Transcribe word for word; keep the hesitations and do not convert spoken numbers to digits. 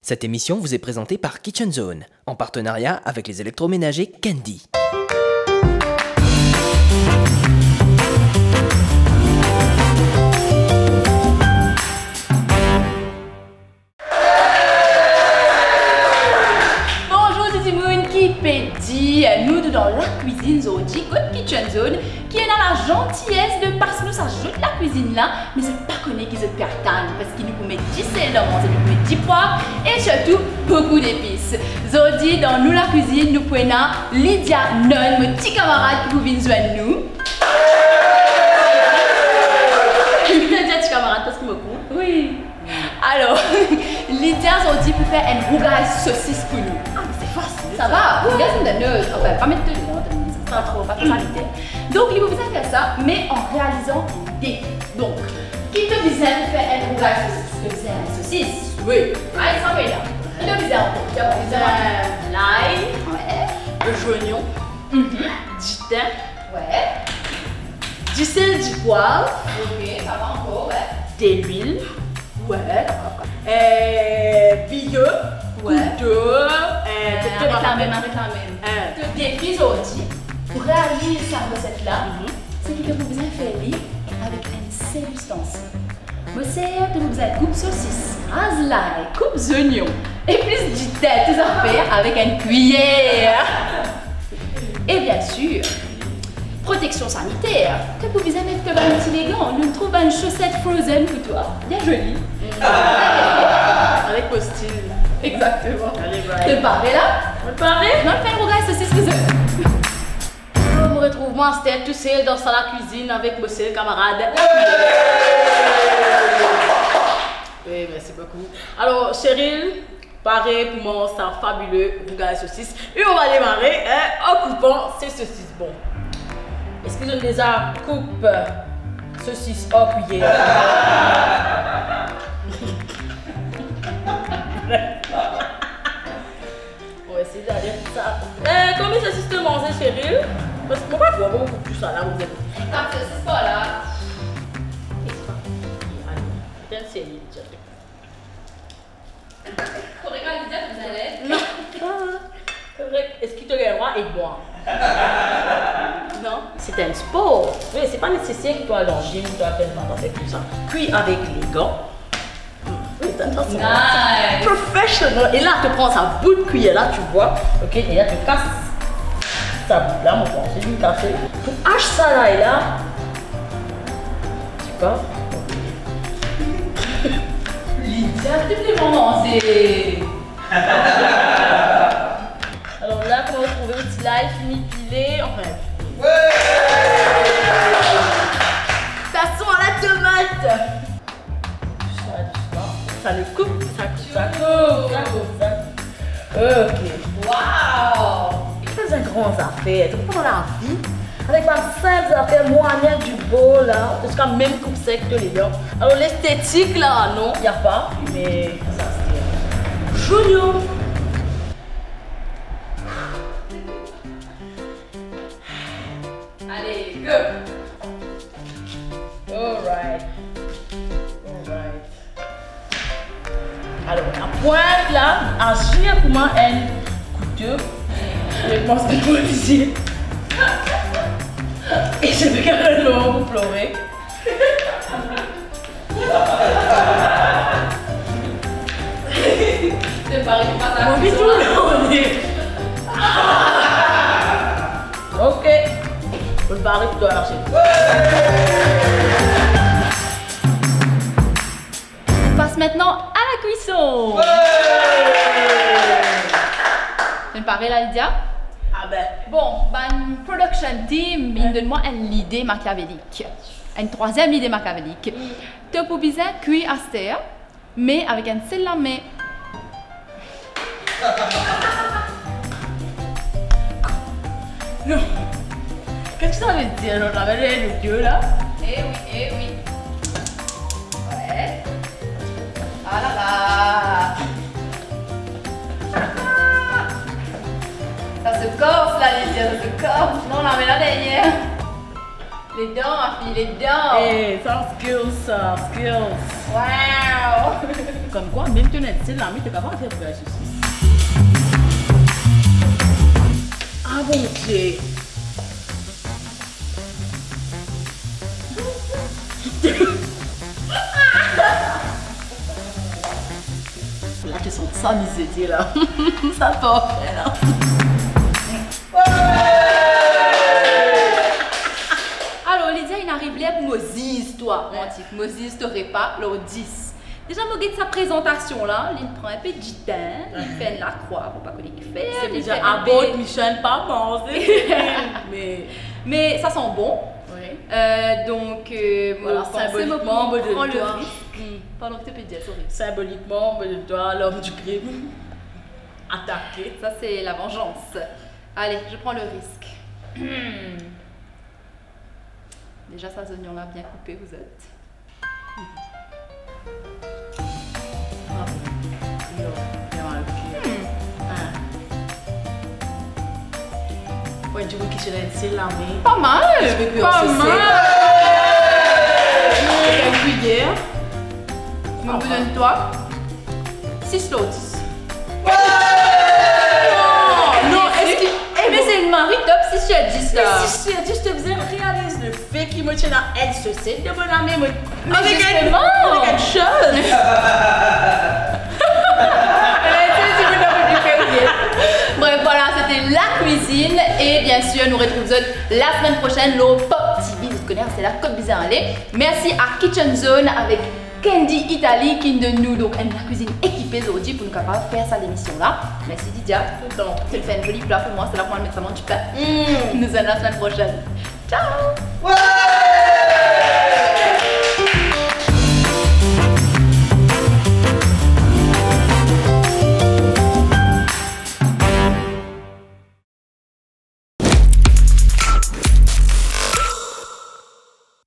Cette émission vous est présentée par Kitchen Zone, en partenariat avec les électroménagers Candy. Bonzour tou dimounn, ki pe dir? Nou, nou dan lakwizinn zordi kot Kitchen Zone, ki ena lazanties de pas nou sa zot lakwizinn la, me zot pa kone ki zot pe atann, parski nou pou met disel dan manze, nou pou met dipwav e sirtou boukou depis. Zordi, dan nou lakwizinn, nou pou ena Lydia Nonn, mo ti kamarad ki pou vinn zwenn nou. Mo dir ti kamarad parski mo kone. Wi. Alor, Lydia zordi pou fer enn rougay sosis pou nou. Ah, mais c'est facile, ça. Ça va? Rougay sosis, anfin, pa met tro, pa tro, pa tro salite. Donk, li pou bizin fer sa, me an realizan enn defi. Donk, ki to bizin pou fer enn rougay sosis? To bizin enn sosis? Wi. Alor, sa va la. Ki to bizin ankor? To bizin lay. Wi. Zoignon. Mhm. Ditin. Wi. Disel, dipwav. Ok, sa va ankor, wi. Delwil. Wi. Eh, biye. Wi. Kouto. Eh, eh, avek lamem, avek lamem. Eh. To defi zordi, pou realiz sa reset la, mhm, seki to pou bizin fer li avek enn sel istansil. Mo ser, to pou bizin koup sosis, raz lay, koup zoignon, e plis ditin, tou zafer avek enn kwiyer. E biensir, proteksion saniter, to pou bizin met to bann ti legan, nou trouv bann soset Frozen pou twa, bien zoli. Avek mo stil. Exactement. Ale, bye. To pare la? Mo pare. Nou fer enn rougay sosis pou zot. Mo retrouv mwa aster tousel dan sa lakwizinn avek mo sel kamarad. Wi, mersi boukou. Alor, Cheryl, pare pou manz sa fabile rougay sosis. E nou va demare, hein, an koupan se sosis. Bon. Eski zot inn deza koup sosis ar kwiyer? Bon, esi ale sa. Eh, konbien sosis to manze, Cheryl? Parski mo pa trouv, mo trouv tou sa la, mo dir. Kat sosis par la. Ale, met enn seri direk. Korek, Lydia, to bizin led? Non. Korek. Eski to gagn mwa, ed mwa. Non. C'est un sport. Wi, se pa neseser ki to al dan gym, ki to al fer matas ek tou sa. Kwi avek legan. Wi, sa, sa, sa. Nice. Professional. E la, to pran sa bout kwiyer la, tu vois. Ok, e la, to kas sa bout la, mo panse li kase. To as sa la e la. Ti pa. Lydia, to pe manze. Alor la, kouma ou trouve, ti lay fini pile, anfin. Wi! Passons à la tomate. Sa, sa, sa le koup, sa koup, sa koup, sa koup, sa koup. Ok. Wow! Pa bizin gran zafer, to konpran, dan lavi, avek bann sinp zafer, mwayin dibor la, ziska mem koup sek to legan. Alor, lestetik la, non, y a pas, me sa, se zoignon. Ale, go! Alright. Alright. Alor, lapwint la, azir kouma enn kouto. Mo pans ki pou lizye. E se pe kapav lor pou plore. Mo anvi tourne. Ok. Mo pare pou twa, Archie. On passe maintenant à la cuisson. Zot pare la, Lydia? Ah ben. Bon, bann production team, inn donn mwa enn lide makiavelik. Enn trwaziem lide makiavelik. To pou bizin kwi aster, me avek enn sel lame. Non. Qu'est-ce que ça veut dire, l'autre là? Avec les deux, là? Eh oui, eh oui. Ouais. Ah là là. Ça se corse, là, Lydia, ça se corse. Non, là, mais là, derrière. Les dents, ma fille, les dents. Eh, sa skills, sa, skills. Wow. Comme quoi, même ton sel lame, t'es capable de faire bouillir la saucisse. Ah, mon Dieu. La, tu sens ça, misé, là. Ça parfait, là. Alor, Lydia, inn ariv ler pou mo ziz twa, mo ti, mo ziz to repa lor dis. Deza, mo get sa prezantasion la, li pran inpe ditan, li fer enn lakrwa, mo pa kone ki fer, li fer inpe abort, Michel, pa manze. Me, me sa san bon. Wi. Euh, donk, euh, mo panse mo pran le risk. Voilà, symboliquement, mo donn twa. Hmm, pardon, ki to pe dir, sorry. Symboliquement, mo donn twa l'homme du crime. Attaqué. Ça, c'est la vengeance. Allez, je prends le risque. Deza, sa zonion la bien koupe, vous êtes. Ah bon. Yo, yo, ok. Hmm. Ah. Wi, dimoun ki ti ena enn sel lame. Pa mal, pa mal. Enn kuiyer. Mo donn twa sis lor dis. Non, non, eski, eh, me se enn mari top sis sir dis la. Me sis sir dis, to bizin realiz le fe ki mo ti ena enn soset dan mo lame, mo, me avek enn, justement, avek enn soz. Bref, voilà, c'était la cuisine. Et bien sûr, nous retrouvons la semaine prochaine, le Pop T V. Vous connaissez, c'est la Côte bizarre. Merci à Kitchen Zone avec Candy Italy ki donn nou donk enn lakwizinn ekipe zordi pou nou kapav fer sa lemision la. Mersi Lydia. Toultan. To'nn fer enn zoli pla pou mwa, se la pou mo al met sa dan dipin. Mm. Nou zwenn la semaine prochaine. Ciao. Ouais.